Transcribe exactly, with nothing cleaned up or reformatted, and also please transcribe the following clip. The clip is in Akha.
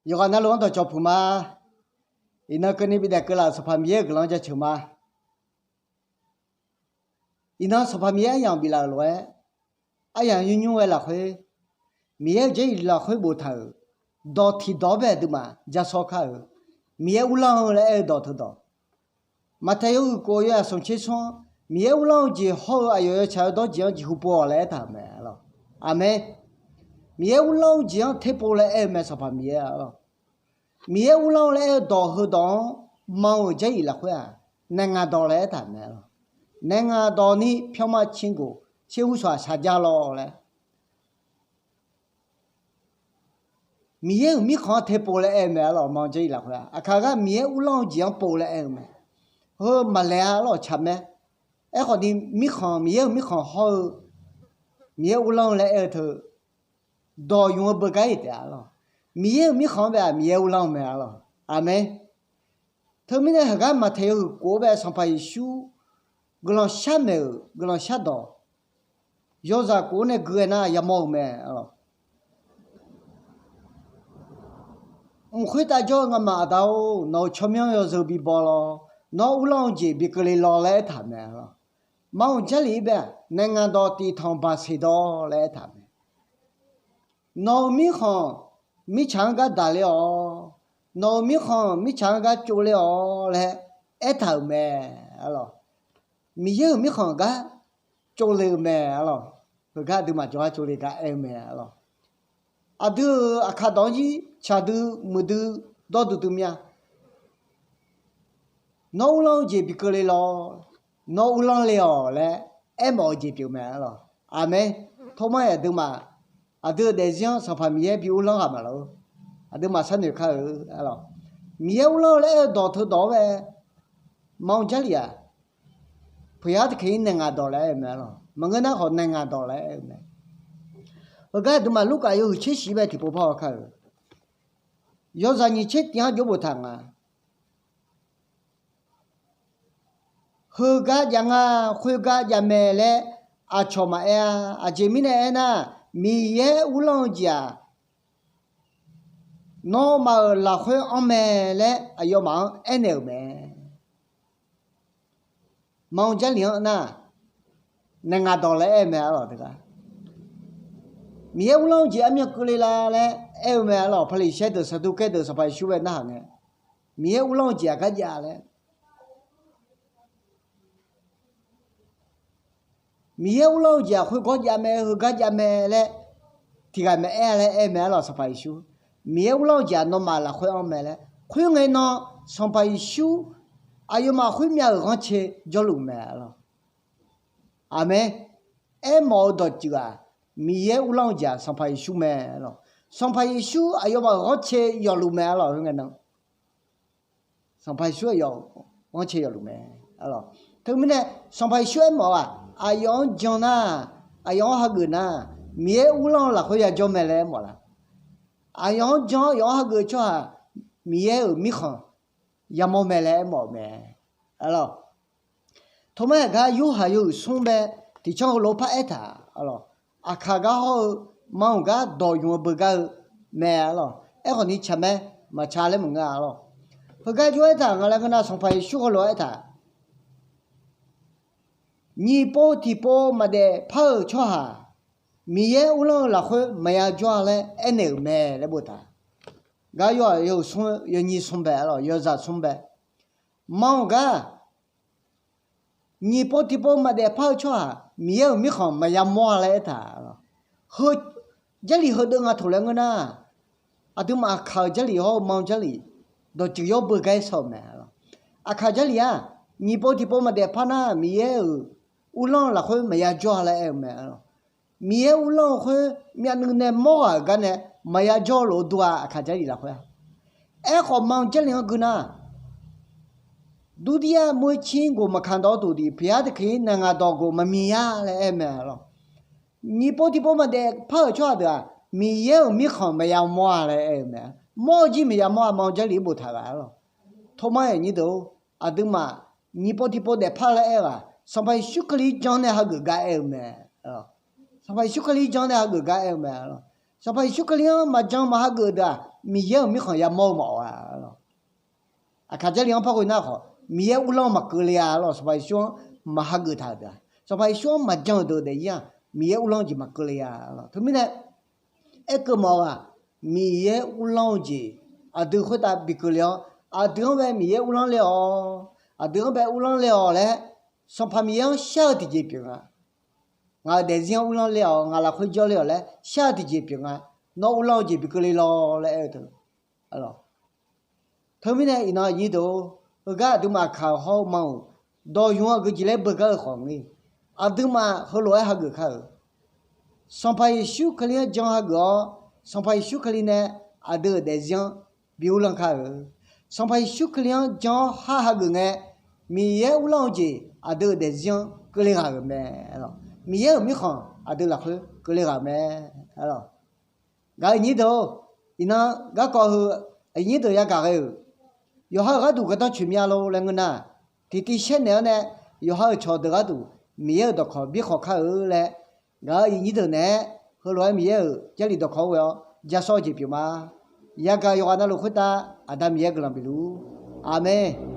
Yawqghaq navluf-anr dawqcawq puq ma. Iqnan keuvni bidaef keuvlaf-euq Sanqpaq Miqyaer-euq guiqlanq-anr jaceuq ma. Iqnan Sanqpaq Miqyaer aryamq biflaf-euq lof-aer, aryamq nymr nymr ghae lafkhoer, Miqyaer-euq Jarlif lafkhoer boftaq-euq dawq tiqdawq-anr bae aqduimaf ja sawr kar-euq, Miqyaer uvlanr-eu laer aer-eu dawq teudawq. Maqtaeq yawhuiq kof yawzaq smq tser smr-anr, Miqyaer uvlanr-eu jeq hawr-eu aqyawf yawtsaq yawdawr jeq-anr jeqhu pov-awq laer aertaq-euq mae arlawq. Aqmeq. Miqyaer uvlanr-eu jeq-anr ter pov laer aer-eu mae Sanqpaq Miqyaer arlawq. Miqyaer uvlanr-eu laer aer-eu dawq heudawq-anr, ma-euq Jarlif lafkhoer-aq, naeqngaq dawq laer aertaq-euq mae arlawq. Naeqngaq dawq ni pyawrma cin gof tser hu sawq-aq shaqja lawr laer Miqyaer-euq mirkhanq-anr ter pov laer aer-eu mae arlawq. Ma-eu Jarlif lafkhoer-aq, aqkaq gar Miqyaer uvlanr-eu jeq-anr pov laer aer-eu mae. Heu maqlaeq-a arlawq, tsaq mae. Aerkhawf ni mirkhanq, Miqyaer-euq mirkhanq hawr-eu, Miqyaer uvlanr-eu laer aer-eu teu dawq ymq-eu beugar-iq taef-a arlawq. Miqyaer-euq mirkhanq-anr bae-aq Miqyaer uvlanr-eu mae arlawq. Aqmeq. Teumirnae heugar Maqtaeq yawhuiq kof-anr bae Sanqpaq Yeqsur guiqlanq shar maeq-euq guiqlanq shardawq yawzaq kof-anr nae gui-aer nar yamawr-euq mae arlawq. Mq khoertav jawr-eu ngamaf aqda-or, nawq-euq tsawrmyanr yawzeu bibaw lawr. Nawr uvlanr-eu jeq bi keuvle lawr laer aertaq-euq mae arlawq. Ma-euq Jarlif-ir bae-aq, naeqngaq dawq tiqtanq baqseq dawr laer aertaq-euq mae. Nawq-euq mirkhanq mirtsaq-anr gar daqler-awq. Nawq-euq mirkhanq mirtsaq-anr gar tsovler-awq laer aertaq-euq mae arlawq. Miqyaer-euq mirkhanq gar tsovle-eu mae arlawq. Heugar aqduimaf jawrgar tsovle gar aer-eu mae arlawq. Aqdui-euq aqkaq dawq-anr jir tsaq dui muiq dui dawr duidui mya. Nawr uvlanr-eu jeq bi keuvle lawr. Nawr uvlanr le-awq laer aermawf-eu jeq pyeuf mae arlawq. Aqmeq. Tormar-iq aqduimaf, aqdui-euq daefzir-anr Sanqpaq Miqyaer bi uvlanr ghaq maqlof-eu, aqduimaf sharnoeq kar-eu arlawq. Miqyaer uvlanr-eu laer aer-eu dawq teudawq-anr bae, ma-eu Jarlif-aq, Puqyar taqkaq-ir naeqngaq dawq laer aer-eu mae arlawq. Maqngeur nar khawf naeqngaq dawq laer aer-eu mae. Heugar aqduimaf Lurkaf yawhuiq tser shif-ir bae tiqpov par haw kar-euq, yawzaq nyiq tser tiv-anr jov boftaq nga. Heugar jav nga, khoergar jav mae laer aqcawq maqaer-a. Aqjeq mirnae aernar, Miqyaer uvlanr-eu jeq-aq, nawmaf-euq lafkhoer anr mae laer aqyawfmaf-anr aernaeq-euq mae. Ma-eu Jarlif-anr nar, naeqngaq dawq laer aer-eu mae arlawq teugar. Miqyaer uvlanr-eu jeq armyan keuvle la laer aer-eu mae arlawq. Paqliqsaer deuq Saqduqkaer deuq Sanqpaq Yeqsur bae narhaq ngae, Miqyaer uvlanr-eu jeq aqgar jav laer Miqyaer uvlanr-eu jeq-aq khoergar jav mae, heugar jav mae laer tiqghaq maqaer-a laer aer-eu mae arlawq. Sanqpaq Yeqsur, Miqyaer uvlanr-eu jeq-aq nawmaf lafkhoer anr mae laer. Khoerngae nan Sanqpaq Yeqsur aqyawfmaf khoermyav-euq ghanrcae jawrluf mae arlawq. Aqmeq. Aermawf-eu dawqtsuif-aq, Miqyaer uvlanr-eu jeq-aq Sanqpaq Yeqsur mae arlawq. Sanqpaq Yeqsur aqyawfmaf-euq ghanrcae yawfluf mae arlawq. Khoerngae nan Sanqpaq Yeqsur aqyawf ghanrcae yawfluf mae arlawq. Teumirnae Sanqpaq Yeqsur aermawf-aq, aqyawf-anr jan nar, aqyawf-anr hageuf nar, Miqyaer uvlanr-eu lafkhoer yajawr mae laer aermawf la? Aqyawf-anr jan-awr aqyawf-anr hageuf-eu tsawrhaq, Miqyaer-euq mirkhanq yamawr mae laer aermawf-euq mae arlawq. Tawmar-aq gar Yorhaq yawhuiq smr bae tiqcanr heulof-aer par aertaq arlawq. Aqkaq gar hawr-eu, ma-euq gar dawq ymq-eu beugar-eu mae arlawq. Aerkhawf ni tsaq mae, maqtsaq laer maqngeur-a arlawq. Heugar jov-aer aertaq nga laer ngeur nar, Sanqpaq Yeqsur heulof-aer aertaq, nyiq pov tiqpov maqdaef par-euq tsawrhaq, Miqyaer uvlanr-eu lafkhoer maqya jawr-a laer aernaeq-euq mae laer boftaq. Gar Yorhaq yawhuiq smr yawnyiq smr bae arlawq, yawzaq smr bae, ma-euq gar nyiq pov tiqpov maqdaef par-eu tsawrhaq Miqyaer-euq mirkhanq maqya mawr-a laer aertaq. Heu, Jarlif heudeuv nga taq laer ngeur nar, aqduimaf aqkaq-euq Jarlif hawr-eu ma-eu Jarlif dawqtsuif yawr beugar-aer shaw-euq mae. Aqkaq Jarlif-aq, nyiq pov tiqpov maqdaef par nar Miqyaer-euq uvlanr-eu lafkhoer maqya jawr-a laer aer-eu mae. Miqyaer uvlanr-eu khoer myavnuiv nae mawr ghaq-euq gar nae maqya jawr-eu lof-eu dur-a, aqkaq Jarlif lafkhoer-a. Aerkhawf ma-eu Jarlif-anr gui nar, Durdir-a moer cir goq maqkaq dawv duq diq, Puqyar taqkaq-ir naeq ngaq dawq goq maqmiq-a laer aer-eu mae arlawq. Nyiq pov tiqpov maqdaef par-euq tsawrhaq deuq-aq, Miqyaer-euq mirkhanq maqya mawr-a laer aer-eu mae. Mawr-eu jir maqya mawr-a, ma-eu Jarlif-anr boftaq ghaq arlawq. Tawmar-aq nyir deuq-or, aqduimaf nyiq pov tiqpov daefpar laer aer-eu-aq, Sanqpaq Yeqsur Kali-ir jan nae hageuf gar aer-eu mae. Sanqpaq Yeqsur Kali-ir jan nae hageuf gar aer-eu mae arlawq. Sanqpaq Yeqsur Kali-anr maqjan maqhageuf-eu deuq-aq, Miqyaer-euq mirkhanq yamawr-eu maqawf-a lawq. Aqkaq Jarlif-anr par ghoe nar khawf, Miqyaer uvlanr-eu maqkeuvle-a lawq. Sanqpaq Yeqsur-anr maqhageuf taq-euq deuq-aq, Sanqpaq Yeqsur-anr maqjan-euq deuq daefzir-aq, Miqyaer uvlanr-eu jeq maqkeuvle-a lawq. Teumirnae, aerkeuv mawf-eu-aq, Miqyaer uvlanr-eu jeq aqdui khoertav bi keuvle-awr, aqdui-anr bae Miqyaer uvlanr le-awq, aqdui-anr bae uvlanr le-awq laer, Sanqpaq Miqyaer-anr shar-eu tiqjeq pyeuf nga. Ngaq-euq daefzir-anr uvlanr le-awq, ngaq lafkhoer jawrle-awq laer shar-eu tiqjeq pyeuf nga. Nawr uvlanr-eu jeq bi keuvle lawq laer aer-eu teu. Teumirnae iqnan aqnyir deuq-or, heugar aqduimaf kaq-euq hawr-eu ma-euq dawq yumq-eu aqgeu jeq laer beugar-eu khawf ngir, aqduimaf heulof-aer hageuf kar-euq. Sanqpaq Yeqsur Kali-anr jan hageuf-awr, Sanqpaq Yeqsur Kali nae aqdui-euq daefzir-anr bi uvlanr kar-euq. Sanqpaq Yeqsur Kali-anr jan-awr har hageuf ngae, Miqyaer uvlanr-eu jeq aqdui-euq daefzir-anr keuvle ghaq-euq mae. Miqyaer-euq mirkhanq aqdui lafkhoer keuvle ghaq-euq mae. Gaq-euq nyir deuq-or, iqnan garkawv heu aqnyir deuq yagaq ghae-euq, yawqha-euq gharduq gardanr coeq mya lor laer ngeur nar, tiqtiv shaer naeq-awr nae yawqha-euq cawqdeuq gharduq Miqyaer-euq dawqkawq birkhawf kar-eu laer, gaq-euq aqnyir deuq naeq-aer heulof-aer Miqyaer-euq Jarlif dawqkawq-anr ghoe-awr jasawr-eu jeq pyeuf ma. Yagaq yawqghaq navluf khoertav Aqda Miqyaer guiqlanq bifluf-ur. Aqmeq.